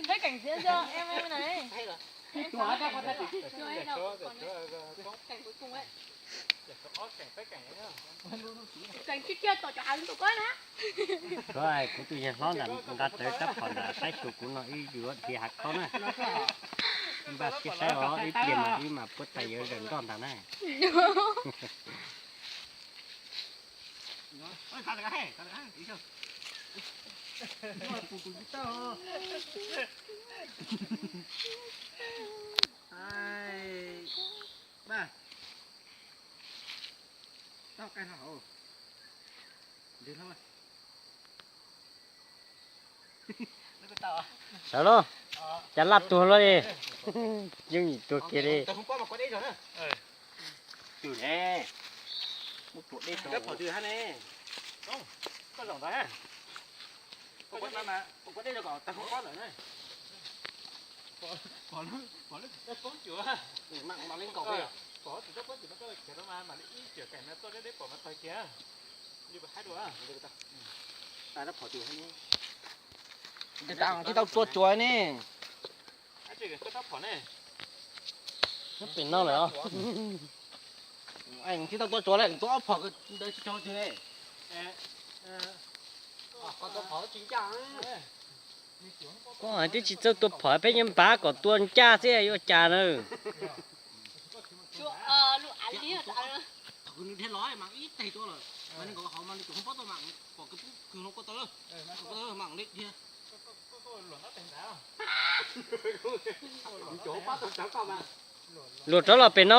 Peb cảnh diễn cho em em này. Cảnh cuối cùng ấy. Cảnh kia kia tổ chó hán tụi con á. Koj, kuv tus yawg hlob nram nqa rawv rab phom nram saib xyuas kuv no ib yuav dhia hav khaub na. Npaj siab saib os, ib pliag mas ib mas puab tais yuav zawm nroj ntag na. Sawv lauj, cas laj tuag luaj li. Yooj yim tuag kiag li. Ces tau tsis tau tua tsuas ne. Nyob pem no lawm os. Tsis tau tua tsuas lawm, tua ob phom ntawd tsis tau tsis ne. Koj hais twb tsis txawj tua phom, peb nyob npav kom tua ncaj xwb yuav cas na. Thaum nws dhia los mas ib teg tuaj lawm, mas nws nkaum hauv mas nws tseem pob tau mas pom kws pub kws hlau kua tau lawm, kua tau lawm mas li dhia. Luam rov los pem no.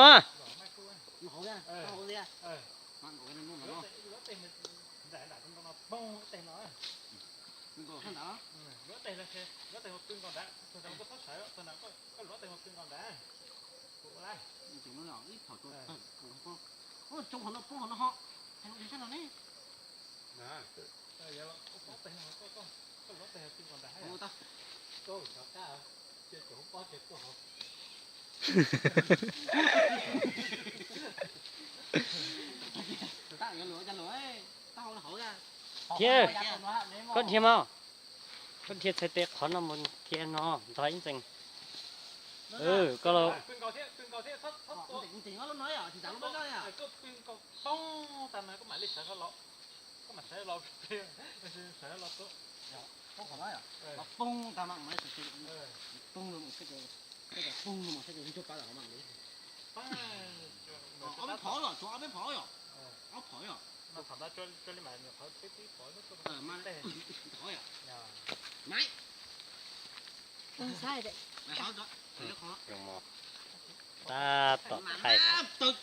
Tsoo qhov no poob qhov no ho. Thiab, koj dhia mas, koj dhia txhais tes qhov no mus dhia no ntog ib ntxees. Koj los. Ob peb phom yom, tsuas ob peb phom yom. Phom yom. Maiv. Tab tom thaij. Tab tom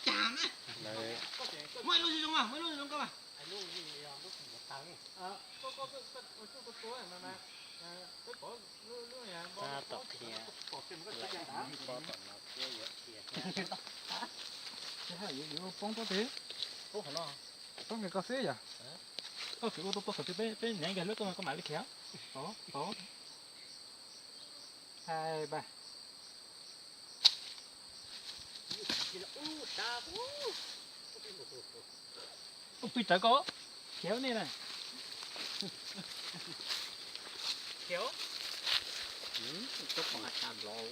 qhia lawm pob tom no thiab yuav qhia thiab. Poob pob tes, poob nkaus koj xwb yom. Koj tsis ua tua tua qhov twg peb, peb nev nkag lub tuaj koj mam li khiav. Tod, tod. Hais npaj. Tus plig tawv koj, khiav nej na. Khiav. Koj pom tshaj nplov.